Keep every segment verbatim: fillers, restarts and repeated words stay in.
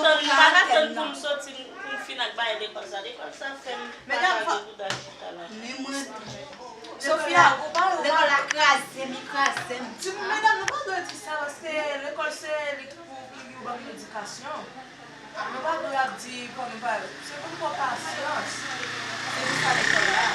Tann, m pa ka tann pou m soti, pou m fin ak bagay lekòl sa. Lekòl sa fè m pa ka gen bouda chita la. Men mwen, Sofia, lekòl la kraze m, li kraze m. Timoun, medam, nou pa dwe di sa, paske lekòl se li ki pou, pou yon bank edikasyon. Nou pa dwe ap di kòm pa, se pou n pran pasyans. Se pou sa lekòl la.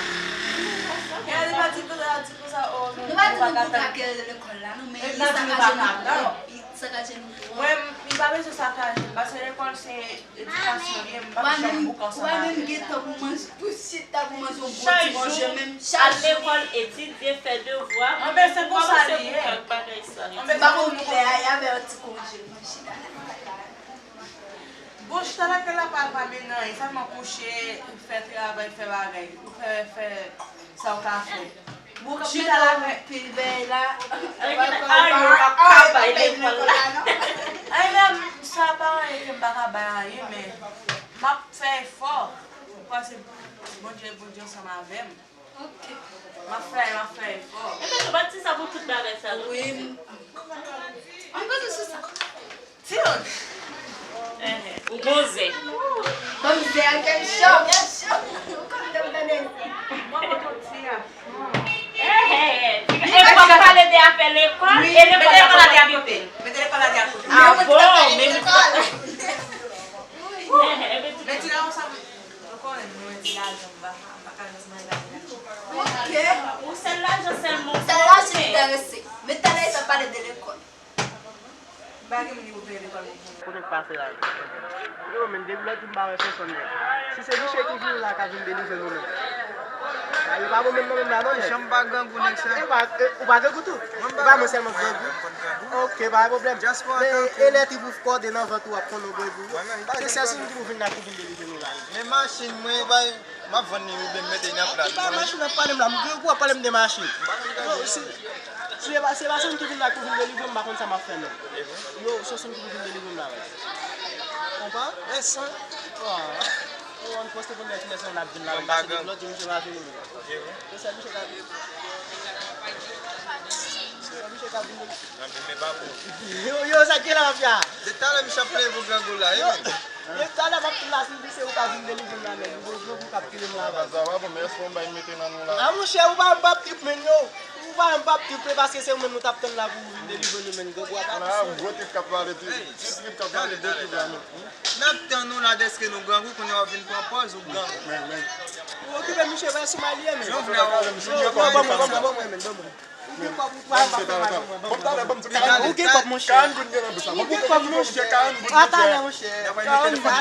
E ale pa di konsa, di konsa, o, nou pa di nou pou ka kite lekòl la, non, men li sakaje nou twòp. Li sakaje nou twòp. Mwen, li pa bezwen sakaje m, paske lekòl se edikasyon li ye, m p ap janm bouke ansanm avè l. Ou pa menm gen tan pou manje, pou chita, pou manje yon bon ti manje, menm chak jou. Al lekòl, etidye, fè devwa. Anben, se konsa li ye. M pa konn ki lè a, y avè yon ti konje, mwen chita lakay la. Bon, chita lakay la pa, pa mennen anyen, sèlman kouche, fè travay, fè bagay, ou fè, fè sa w ka fè. Bon, chita lakay. Pil bèy la. Ay, yo pa ka bay lekòl la. Ay, men sa pa anyen ke m pa ka bay anyen, men m ap fè efò. Ou panse Bondye, Bondye ansanm avè m. Ok. M ap fè, m ap fè efò. Ebyen, nou pa t di sa pou tout bagay sa, non? Wi. Ann koze sou sa. Ti Anj. Enhen. Ou gon zen. Ban m zen an, kè m cho, kè m cho. Ou konn jan m tande zen. Mwen konn yon ti gason. Enhen. E w ap pale de afè lekòl, e lekòl la pa t gen. Mete lekòl la de akote. Mete lekòl la de akote. Ah bon, men Enhen, ebyen, ti gason. Men ti gason sa, ou konnen mwen ti lajan, m pa, m pa ka jwenn ti mari la. Ok. Ou sèl lajan sèlman. Sèl lajan ki enterese. Men talè sa pale de lekòl. M pa gen moun ki pou peye lekòl pou mwen. Kote k pase la? Yo, men depi lòt jou m pa wè pèsonn nèt. Si se misye ki vini la k ap vin delivre nou menm. Sa yo pa bon menm nan menm la non, nèg. Janm pa grangou nèg sa. E pa, e, ou pa grangou tou? Ou pa mwen sèlman grangou? Ok, pa gen pwoblèm. Men e lè ti bouf kòde nan vant ou ap konnen w grangou wi. Paske sèl sou ki pou vin la ki vin delivre nou la. Men machin mwen, bay, m ap vann li oubyen m mete li nan plat. Ki pa machin w ap pale m la? M grangou w ap pale m de machin. Non, si, si se pa, se pa sou ki vin la ki vin delivre m, m pa konn sa m ap fè non. Yo, se sou ki vin delivre m la, wi. Konpa? Ensan. Yo, ann poste pou m wè kilès l ap vin la, m pase depi lòt jou, misye pa vini. Se sèl misye k ap, se sèl misye k ap vin. Nan men pa bon. Yo, yo, sa k gen la, mafya? De talè misye ap plede pou grangou la, wi. Yo, talè m ap tou la, si se ou k ap vin delivre m la, men ou bezwen pou k ap kile m la, baz. Sa va bon, men èske yon bay mete nan nou la? A, monchè, ou pa m p ap trip, men yo. Ou pa m p ap trip, paske se ou menm nou t ap tann la pou ou vin delivre nou, men grangou a pa. Gwo trip k ap pale, ti trip k ap pale de trip la, men. N ap tann ou la dèske nou grangou, kounye a w ap vin pran pòz ou grangou. Men, men. Ou okipe misye, bay sou may li ye, men. Jovenel, ban mwen, ban mwen, ban mwen, men, ban mwen. Ou gen kòb, ou pa, ou pa fè mal pou mwen, ban mwen, ban mwen. Ou gen kòb, monchè. Ou gen kòb, monchè. A, talè, monchè. Talè, monchè.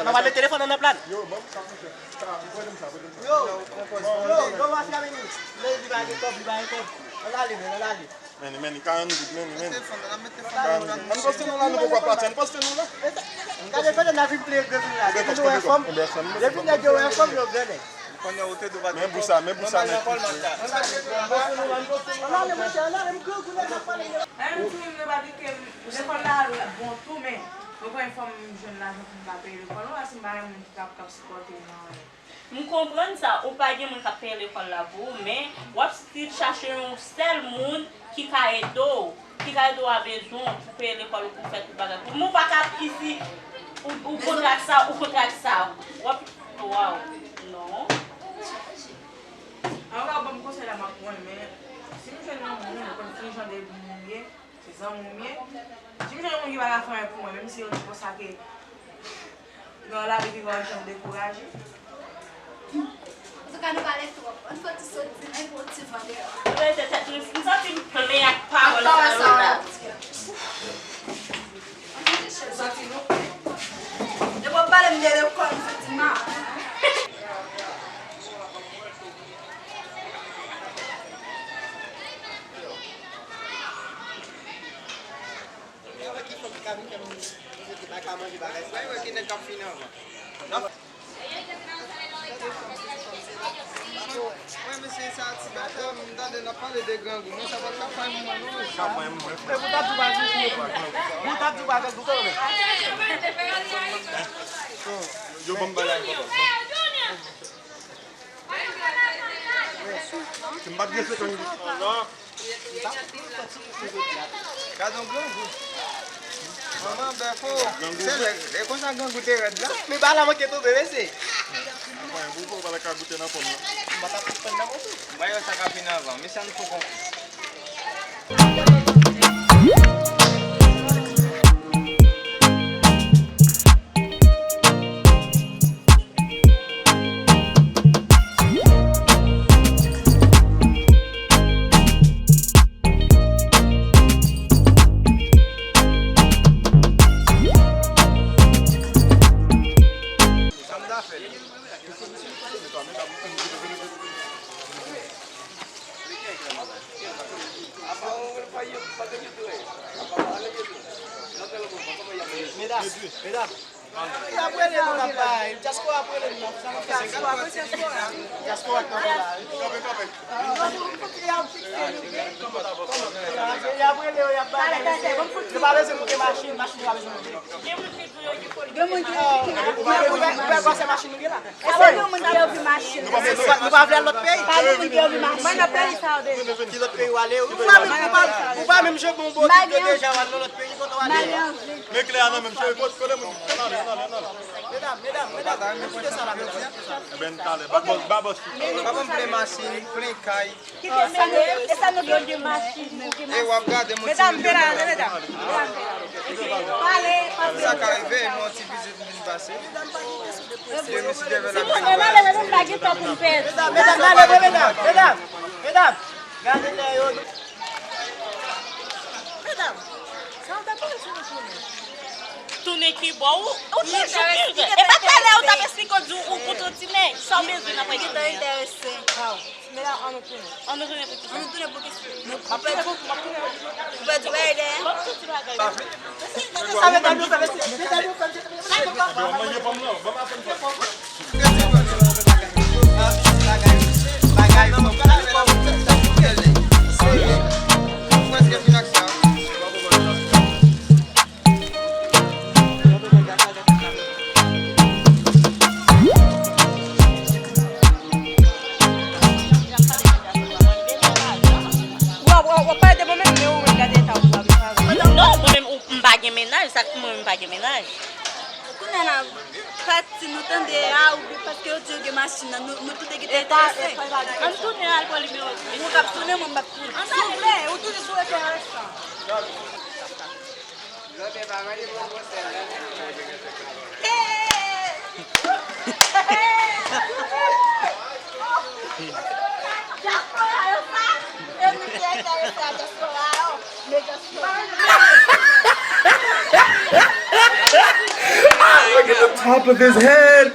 Mwen va met telefòn nan nan plat. Yo, yo, yo, mafya, men li, li pa gen kòb, li pa gen kòb. Ann ale, men, ann ale. Men, men, karant goud, men, men. Ann poste nou la, nou poko pati, ann poste nou la. Gade, kote n a vin pleye grenn la. Depi nou wè fanm, depi nèg yo wè fanm, yo grennen. Men pou sa, men pou sa, men pou sa. Ann ale, monchè, ann ale, m grangou, nèg ap pale. Lekòl la bon tou, men mwen konn fanm jwenn lajan pou m ka peye lekòl, non, si m pa gen moun ki ka, k ap sipòte m nan anyen. M konprann sa, ou pa gen moun k ap peye lekòl la pou ou, men w ap still chache yon sèl moun ki ka ede w, ki ka ede w a bezwen w pou peye lekòl ou, pou fè tout bagay pou ou. Men w pa ka ap isi, ou, ou kontre ak sa, ou kontre ak sa. W ap, waw, non. An, w ka ban m konsèy la, m ap pran l, men si m jwenn yon moun, ou konn ki jan de moun m ye, se zanmi w m ye. Si m jwenn yon moun ki pa ka fè anyen pou mwen, menm si yo di konsa ke nan lavi ki pa janm dekouraje. Antouka, nou pale twòp. Ann fè ti soti, men pou ti van deyò. Rete tèt nou, m santi m plen ak pawòl sa yo la. Ann mete chèz. Santi nou plen. Depi w ap pale m de lekòl, m santi m mal. Ki fanm ki ka vin fè m pa ka manje bagay sa? Mwen wè ki nèg k ap fini anvan. Mwen, mesye, sa ti bagay, m tande n ap pale de grangou. Mwen, sa pa t ka fè m mal, non, mesye. Sa fè m mal. Men pou w t ap di w pa grangou, pou w t ap di w pa grangou, kòman? Yo, ban m bagay, papa. Si m pa t gen sèt an. Gade yon grangou. Manman bèf o, se lè, e konsa grangou te rèd la. Men ba la manke tonbe, mesye. Mwen, pou ou pa ka goute nan pòm nan. M pa t ap konprann nan pòm. Mwen yo sa ka fini anvan, mesye an fou kon. Medam, medam. Y ap rele nou, n ap bay. Dyaspora ap rele nou, n ap fè. Dyaspora k nan la. Y ap rele yo, y ap bay. Yo pa bezwen moute machin, machin yo pa bezwen moute. Gen moun ki di yo di foli. Gen moun ki di yo di foli. Ou pa, ou pa, ou pa pase machin nou gen la. Èske gen moun ki anvi machin? Nou pa, nou pa vle al lòt peyi? Pa gen moun ki anvi machin. Mwen nan peyi sa yo deja. Ki lòt peyi w ale? Ou pa menm, ou pa, ou pa menm jwe bon bò ki deja w al nan lòt peyi, kote w ale? Men klè a nan menm cheve, kote, kote moun? Nan, nan, nan, nan. Medam, medam, medam, nou kite sa la, medam. Eben, talè, ba bòs, ba bòs. Papa m plen machin, plen kay. Kite sa nou, e sa nou gen de machin, nou gen machin. E w ap gade moun ti medam, medam, medam. Pale, pale. Sa ka rive, yon ti vizit m vin pase. Medam, pa gen kesyon de prese. Medam, medam, medam, medam, gade lè yo. Medam, sa w t ap pale sou nou tounen? Tounen ki bò? Ou, ou toujou rive. E pa talè ou t ap esplike w di ou kontre yon ti nèg. Sa w bezwen nan pwen ki gentan enterese. Waw. Men la, ann nou tounen. Ann nou tounen pou kisa? Ann nou tounen pou kisa? M ap tounen pou, m ap tounen pou. Ou pèdi bagay dèyè? M ap tounen bagay dèyè. Sa medam yo fè, mesye. Medam yo fè, mesye. Yo manje pòm nan, ban m aprann fè. W ap, w ap, w ap pale de mwen menm, men ou menm gade eta ou ap travay. Non, mwen menm, ou, m pa gen mennaj, sa k mwen menm pa gen mennaj. Kounye a la, pati nou tande a, oubyen paske yo di yo gen machin nan, nou, nou tout te kite enterese. Ann tounen al pran nimewo. Ou k ap tounen, mwen m ap tounen. Ann ale, ou toujou sou enterese. Dyaspora yo sa, e nou ki enterese a dyaspora yo. Men dyaspora. Look at the top of his head.